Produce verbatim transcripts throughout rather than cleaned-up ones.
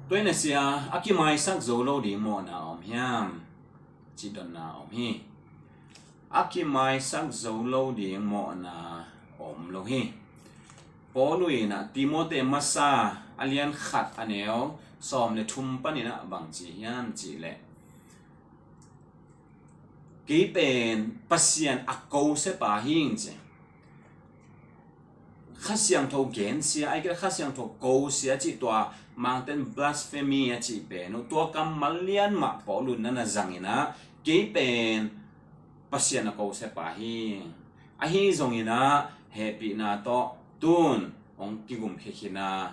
Tua in a sia, a kimaisak zo lo ding mawhna a om hiam? Cih dotna a om hi. A kimaisak zo lo ding mawhna a om lo hi. Paul in ah Timote masa a lian khat a neu sawm le thum panin ah bang ci hiam cih leh, kei pen Pasian a ko siapa hi ing ci. Kha Siangtho gensia, ahih kei leh Kha Siangtho kosia cih tua Mangten blasphemy a cih pen uh, tua kammal lian mah Paul in na na zang in ah, kei pen Pasian a ko siapa hi. Ahi zongin ah hehpihna tawh tun hong kigumkhia khin a,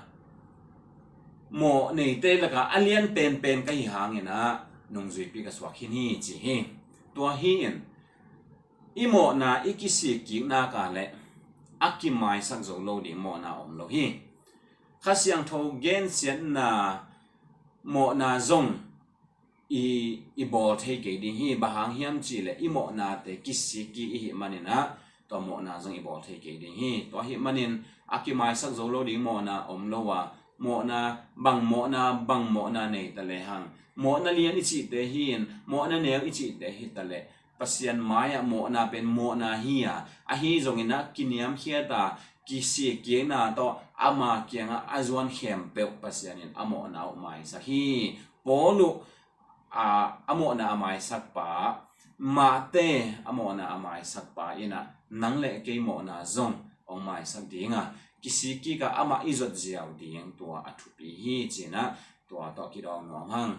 mawh neite lakah a lian penpen ka hi hangin ah nungzuipi ka suak khin hi ci hi. Tua hi in i mawhna i kisik kik nak leh a kimaisak zo lo ding mawhna a om lo hi. Kha Siangtho gensiatna mawhna zong i, i bawl thei kei ding hi. Bang hang hiam cih leh i mawhnate kisik kik i hih manin ah tua mawhna zong i bawl thei kei ding hi. Tua ahih manin a kimaisak zo lo ding mawhna a om lo a, mawhna, bang mawhna, bang mawhna nei ta lehang, mawhna lian i cihte hi in, mawhna neu i cihte hi ta leh, Pasian mai-ah mawhna pen mawhna hi a, ahi zongin ah kiniamkhiat a, kisik kikna tawh ama kiangah a zuan khempeuh Pasian in a mawhna uh maisak hi. Paul uh a, a mawhna a maisakpa, mahte a mawhna a maisakpa in ah nang le kei mawhna zong hong maisak ding a, kisik kik a, amah i zot ziau ding tua a thupi hi ci-in ah tua tawh kidawng nuam hang.